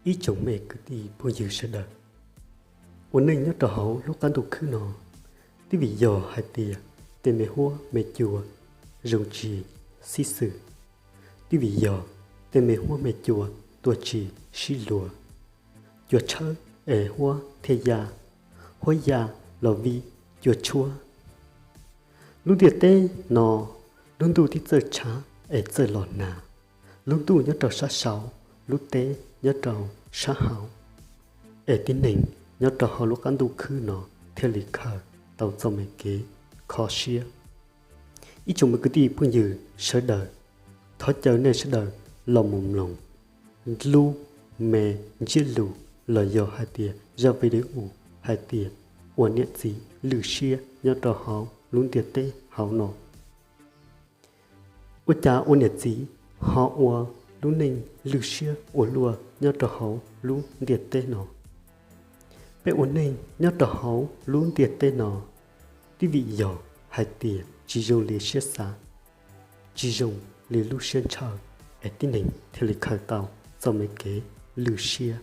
Ib tsoom me kwv tij phooj ywg sawv daws, ua neej nyob rau hauv lub qab ntuj khwb no, twb vim yog hais tias tej me huab me cua zoo tsis sib xws, twb vim yog tej me huab me cua tuaj tsis sib luag, cua tshawb es huab thiaj ya, huab ya los vij cua tshuab. Lub ntiaj teb no, lub ntuj twb txawj tshav es txawj los nag, lub ntuj nyob rau sab saud, lub teb nyob rau sab hauv, es tib neeg nyob rau hauv lub qab ntuj khwb no thiaj li khaws tau txoj me kev kho siab. Ib tsoom me kwv tij phooj ywg sawv daws, thov caw nej sawv daws los mus mloog lub me ntsiab lus los yog hais tias zaj video hais tias ua niam txiv lwj siab nyob rau hauv lub ntiaj teb hauv no. Ua cas ua niam txiv ho ua lub neej lwj siab ua luaj nyob rau hauv lub ntiaj teb no? Peb ua neej nyob rau hauv lub ntiaj teb no, twb vim yog hais tias tsis zoo li siab xav, tsis zoo li lub siab ntshaw, es tib neeg thiaj li khaws tau txoj me kev lwj siab.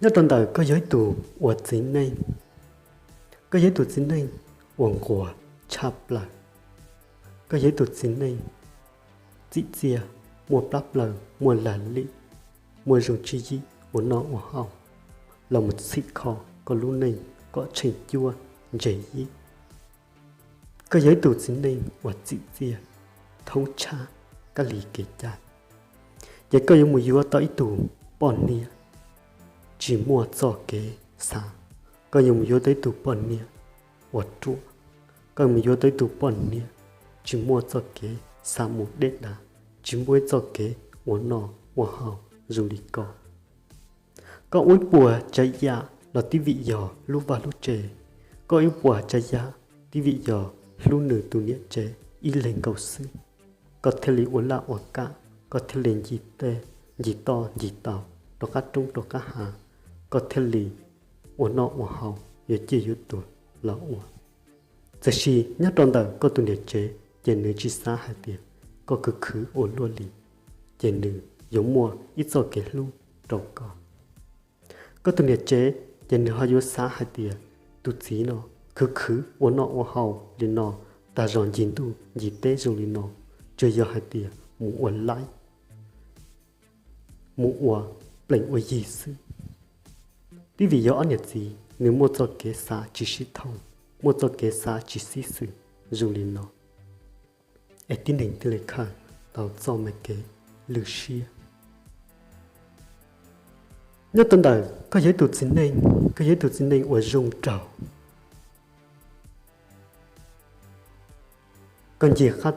Nyob rau ntawm koj yog ib tug uas txiv neej, koj yog ib tug txiv neej uas nquag tshaj plaws, koj yog ib tug txiv neej txim txiaj, muaj plab plaws, muaj lag lim, muaj zoo tswv yim ua noj ua haus, los mus txhim kho koj lub neej kom tsheej cuab ntse yib. Koj yog ib tug txiv neej uas txim txiaj, thoob tshab kab li kev cai, ces koj yuav mus yuav tau ib tug poj niam tsis muaj txoj kev xav, koj yuav mus yuav tau ib tug poj niam uas ruam, koj yuav mus yuav tau ib tug poj niam tsis muaj txoj kev xav mus deb dav, tsis muaj ib txoj kev ua noj ua haus zoo li koj. Koj ua ib puas tsav yam los twb vim yog hlub vaj hlub tsev, koj ua ib puas tsav yam twb vim yog hlub nws tus niam tsev ib leeg nkaus xwb, koj thiaj li ua laj ua kam, koj thiaj li ncig toj ncig taug rov qab roob rov qab hav, koj thiaj li ua noj ua haus, yuav ciaj yuav tuag los ua. Tiam sis nyob rau ntawm koj tus niam tsev ces nws tsis xav hais tias koj khwv khwv ua luaj li, ces nws yuav muaj ib txoj kev hlub rau koj. Koj tus niam tsev ces nws ho yuav xav hais tias tus txiv no khwv khwv ua noj ua haus li no, tag zog ncig ntuj ncig teb zoo li no, tsuas yog hais tias mus ua laib, mus ua plees ua yig xwb. Twb vim yog ob niam txiv nws muaj txoj kev xav tsis sib thooj, muaj txoj kev xav tsis sib xws zoo li no, es tib neeg thiaj li khaws tau txoj me kev lwj siab. Nyob rau ntawm koj yog ib tug txiv neej, koj yog ib tug txiv neej uas zoo nraug, koj ncig qab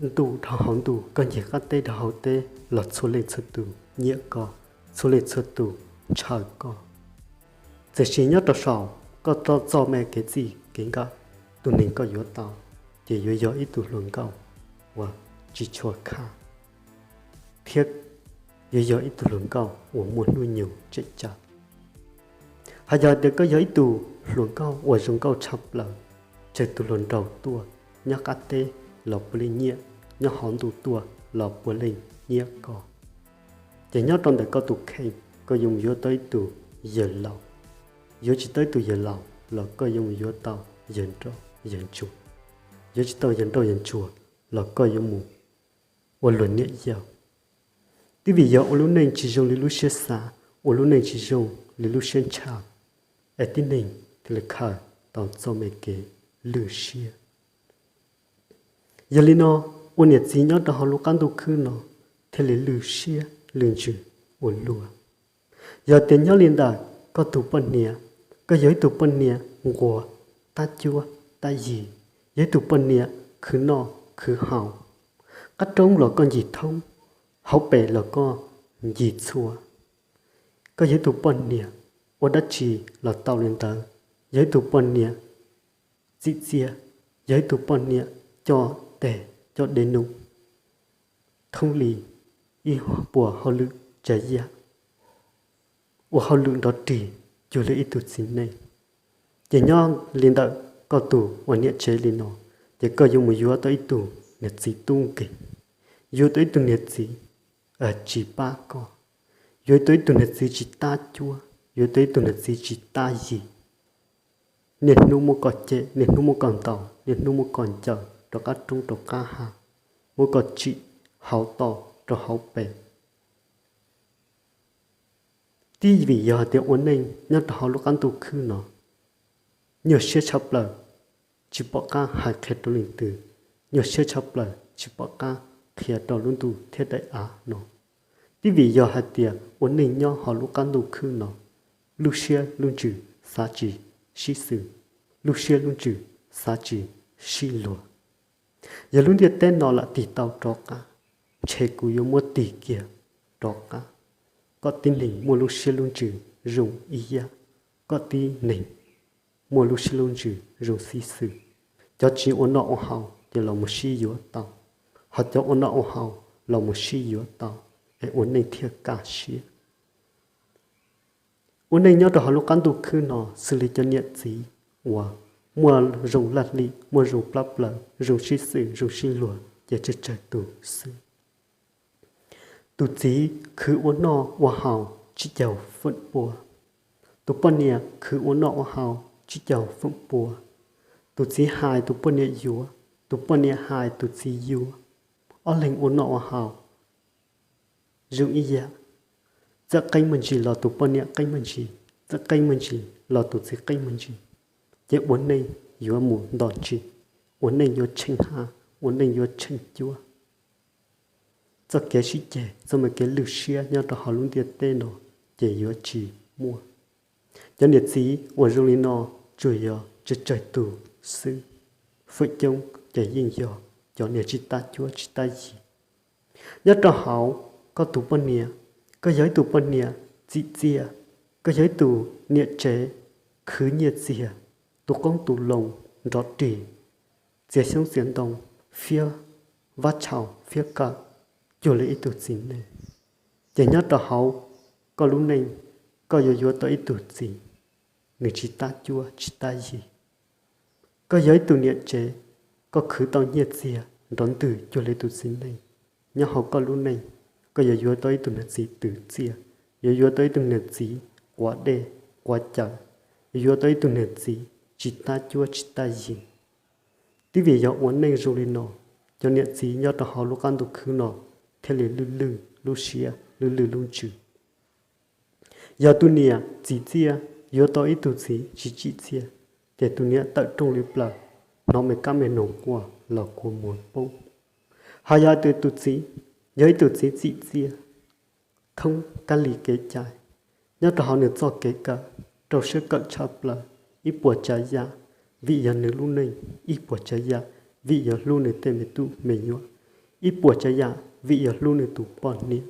ntuj dhau hauv ntuj, koj ncig qab teb dhau hauv teb los txhua leej txhua tus nyiam koj, txhua leej txhua tus ntshaw koj. Tiam sis nyob rau saum koj txoj me kev txij kev nkawm, tus neeg koj yuav tau ces yuav yog ib tug hluas nkauj uas tsis tshua khaj, thiab yuav yog ib tug hluas nkauj uas muaj hnub nyoog tseem ceeb. Hos yog tias koj yog ib tug hluas nkauj uas zoo nkauj tshaj plaws, tsawg tus hluas nraug tuaj nyob qab teb los puav leej nyiam, nyob hauv ntuj tuaj los puav leej nyiam koj. Ces nyob rau ntawm koj tus kheej, koj yuav mus yuav tau ib tug yawg laus, yuav tsis tau ib tug yawg laus los koj yuav mus yuav tau yawg nrauj yawg ntsuag, yuav tsis tau yawg nrauj yawg ntsuag los koj yuav mus ua luag niam yau. Twb vim yog ua lub neej tsis zoo li lub siab xav, ua lub neej tsis zoo li lub siab ntshaw, es tib neeg thiaj li khaws tau txoj me kev lwj siab. Yog li no, ua niam txiv nyob rau hauv lub qab ntuj khwb no thiaj li lwj siab lwj ntsws ua luaj. Yog tias nyob li ntawm koj tus poj niam, koj yog ib tug poj niam nquag tab cuab tab yig, yog ib tug poj niam khwv noj khwv haus, qab roob los koj ncig thoob, hauv pes los koj ncig txhua, koj yog ib tug poj niam ua dab tsi los tau li ntawd, yog ib tug poj niam txim txiaj, yog ib tug poj niam coj tes coj dej num thoob li ib puas hauj lwm tsav yam, ua hauj lwm nrov rig cuag li ib tug txiv neej. Ces nyob li ntawm koj tus ua niam tsev li no, ces koj yuav mus yuav tau ib tug niag txiv tub nkeeg, yuav tau ib tug niag txiv tsis pab koj, Yuav tau ib tug niam txiv tsis tab cuab, yuav tau ib tug niam txiv tsis tab yig. Niaj hnub muab koj cem, niaj hnub muab koj ntaus, niaj hnub muab koj ncaws rov qab roob rov qab hav, muab koj tsim hauv toj rau hauv pes. Twb vim yog hais tias ua neej nyob rau hauv lub qab ntuj khwb no, nyuaj siab tshaj plaws, tsis pom qab hais qhia rau leej twg, nyuaj siab tshaj plaws tsis pom qab qhia rau lub ntuj thiab daim av no. Twb vim yog hais tias ua neej nyob hauv lub qab ntuj khwb no, lub siab lub ntsws xav tsis sib xws, lub siab lub ntsws xav tsis sib luag. Yog lub ntiaj teb no lam tig tau rov qab, ntshe kuv yuav muab tig kiag rov qab. Koj tib neeg muaj lub siab lub ntsws zoo ib yam, koj tib neeg muaj lub siab lub ntsws zoo sib xws. Cov tsis ua noj ua haus ces los mus sib yuav tau, ho cov ua noj ua haus los mus sib yuav tau, es ua neej thiaj kaj siab. Ua neej nyob rau hauv lub qab ntuj khwb no xws li cov niam txiv uas muaj zoo laj lim, muaj zoo plab plaws, zoo sib xws, zoo sib luag ces tsawg tsawg tus xwb. Tus txiv khwv ua noj ua haus tsib caug feem pua, tus poj niam khwv ua noj ua haus tsib caug feem pua. Tus txiv hais tus poj niam yuav, tus poj niam hais tus txiv yuav, ob leeg ua noj ua haus zoo ib yam. Txawm qeeb me ntsis los tus poj niam qeeb me ntsis, txawm qeeb me ntsis los tus txiv qeeb me ntsis, ces ua neej yuav mus nto ntsis, ua neej yuav tsheej hav, ua neej yuav tsheej cuab. Txoj kev sib ceg, txoj me kev lwj siab nyob rau hauv lub ntiaj teb no ces yuav tsis muaj. Cov niam txiv uas zoo li no tsuas yog tsawg tsawg tus xwb, feem coob ces yeej yog cov niag tsis tab cuab tsis tab yig. Nyob rau hauv koj tus poj niam, koj yog ib tug poj niam txim txiaj, koj yog ib tug niam tsev khwv nyiaj txiag, tu qoob tu loo, nrov rig, txiav xyoob txiav ntoo, fiab vab tshau fiab kawm cuag li ib tug txiv neej, ces nyob rau hauv koj lub neej, koj yuav yuav tau ib tug txiv, nws tsis tab cuab tsis tab yig. Koj yog ib tug niam tsev, koj khwv tau nyiaj txiag nrov ntwg cuag li tus txiv neej, nyob hauv koj lub neej, koj yuav yuav tau ib tug niag txiv twv txiaj, yuav yuav tau ib tug niag txiv quav dej quav cawv, yuav yuav tau ib tug niag txiv tsis tab cuab tsis tab yig. Twb vim yog ua neej zoo li no, cov niam txiv nyob rau hauv lub qab ntuj khwb no thiaj li lwj lwj lub siab lwj lwj lub ntsws. Yog tus niam txim txiaj yuav tau ib tug txiv tsis tsim txiaj, ces tus niam tawm rooj li plaws, hnov me kab me noog quaj los kua muag poob. Ho yog tus txiv, yog ib tug txiv txim txiaj, thoob kab li kev cai, nyob rau hauv nws txoj kev kawm, rau siab kawm tshaj plaws, ib puas tsav yam vim yog nws lub neej, ib puas tsav yam vim yog hlub nws tej me tub me nyuam, ib puas tsav yam vim yog hlub nws tus poj niam.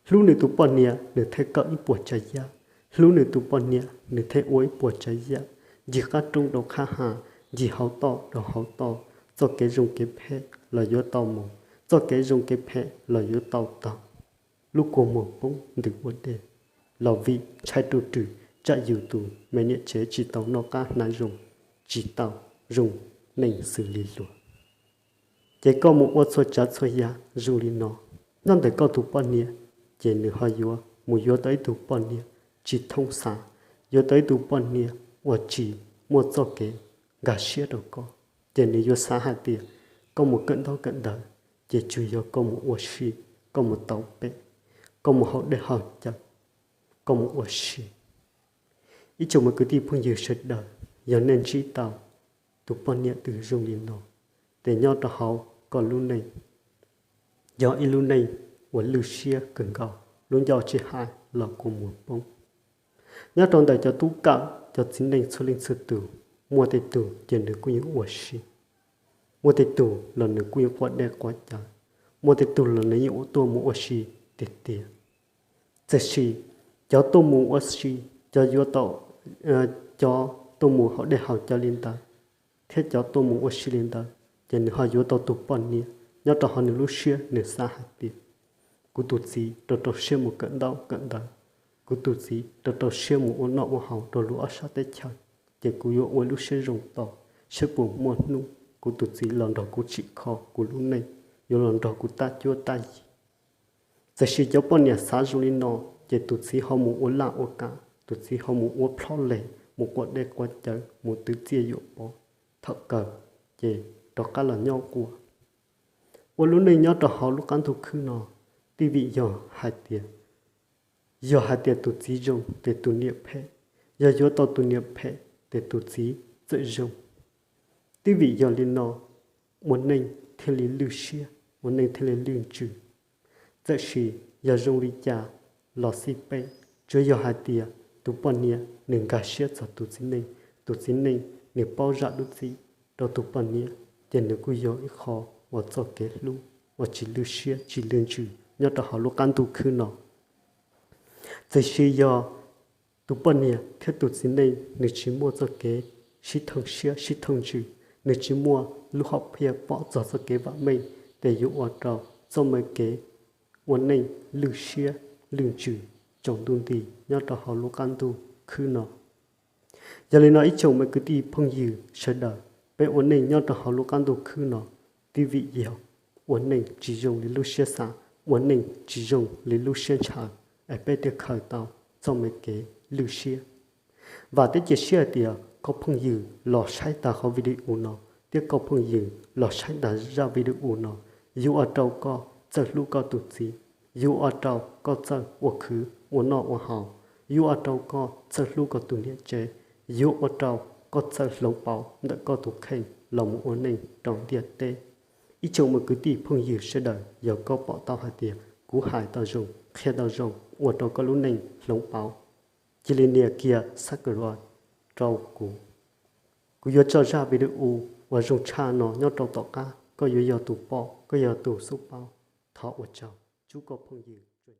Hlub nws tus poj niam nws thiaj kawm ib puas tsav yam, hlub nws tus poj niam nws thiaj ua ib puas tsav yam, ncig qab roob rau qab hav, ncig hauv toj rau hauv toj, txoj kev zoo kev phem los yuav tau mus, txoj kev zoo kev phem los yuav tau taug. Lub kua muag poob ntws ua dej, los vim ntshai tus rwg tsam yus tus me niam tsev tsis tau noj qab hnav zoo, tsis tau zoo neej xws li luag. Ces koj mus ua txhua tsav txhua yam zoo li no, nyob ntawm koj tus poj niam, ces nws ho yuav mus yuav tau ib tug poj niam tsis thoob xav, yuav tau ib tug poj niam uas tsis muaj txoj kev nkag siab rau koj, ces nws yuav xav hais tias koj mus kawm ntaub kawm ntawv, ces tsuas yog koj mus ua si, koj mus tau pem, koj mus haus dej haus cawv, koj mus ua si. Ib tsoom me kwv tij phooj ywg sawv daws, yog nej ntsib tau tus poj niam twg zoo li no, ces nyob rau hauv koj lub neej, yog ib lub neej uas lwj siab kawg nkaus, lub ncauj tsis hais los kua muag poob. Nyob rau ntawm cov tub kawm, cov txiv neej txhua leej txhua tus, muaj tej tug ces nws kuj yeej ua si, muaj tej tug los nws kuj yeej quaj dej quaj cawv, muaj tej tug los nws yeej tuaj mus ua si tiag tiag. Tiam sis cov tuaj mus ua si, cov yuav tau, cov tuaj mus haus dej haus cawv li ntawd, thiab cov tuaj mus ua si li ntawd, ces nws ho yuav tau tus poj niam nyob rau hauv nws lub siab, nws xav hais tias, kuv tus txiv rau rau siab mus kawm ntaub kawm ntawv, kuv tus txiv rau rau siab mus ua noj ua haus rau lub ob sab teb chaws, ces kuv yuav ua lub siab zoo tos saib puas muaj hnub kuv tus txiv los nrog kuv tsim kho kuv lub neej, yuav los nrog kuv tab cuab tab yig. Tiam sis cov poj niam xav zoo li no, ces tus txiv ho mus ua laj ua kam, tus txiv ho mus ua plhob les, mus quav dej quav cawv, mus twv txiaj yuam pov, thaum kawg ces rov qab los nyob quaj. Ua lub neej nyob rau hauv lub qab ntuj khwb no, twb vim yog hais tias, yog hais tias tus txiv zoo ces tus niam phem, yog yuav tau tus niam phem ces tus txiv txawm zoo. Twb vim yog li no, ua neej thiaj li lwj siab, ua neej thiaj li lwj ntsws. Txawm sis yog zoo li cas los xij peb, tsuav yog hais tias tus poj niam nws nkag siab txog tus txiv neej, tus txiv neej nws paub zam lub txim rau tus poj niam, ces nws kuj yog ib qho uas txoj kev hlub uas tsis lwj siab tsis lwj ntsws nyob rau hauv lub qab ntuj khwb no. Txawm sis yog tus poj niam thiab tus txiv neej nws tsis muaj txoj kev sib thooj siab sib thooj ntsws, nws tsis muaj lub hom phiaj pom txog txoj kev vam meej, ces yuav ua rau txoj me kev ua neej lwj siab lwj ntsws tsaus ntuj nti nyob rau hauv lub qab ntuj khwb no. Yog li no ib tsoom me kwv tij phooj ywg sawv daws, peb ua neej nyob rau hauv lub qab ntuj khwb no, twb vim yog ua neej tsis zoo li lub siab xav, ua neej tsis zoo li lub siab ntshaw, es peb thiaj khaws tau txoj me kev lwj siab. Vam thiab cia siab hais tias koj phooj ywg los saib tag qhov video no, thiab koj phooj ywg los saib tag zaj video no, yuav ua rau koj txawj hlub koj tus txiv, yuav ua rau koj txawj ua khwv ua noj ua haus, yuav ua rau koj txawj hlub koj tus niam tsev, yuav ua rau koj txawj hloov pauv ntawm koj tus kheej los mus ua neej rau ntiaj teb. Ib tsoom me kwv tij phooj ywg sawv daws, yog koj pom tau hais tias kuv hais tau zoo, qhia tau zoo, ua rau koj lub neej hloov pauv, cia li nias kiag subscribe rau kuv. Kuv yuav tso zaj video uas zoo tshaj no nyob rau tom qab, koj yuav yog tus pom, koj yog tus xub paub. Thov ua tsaug, tsub koj phooj ywg.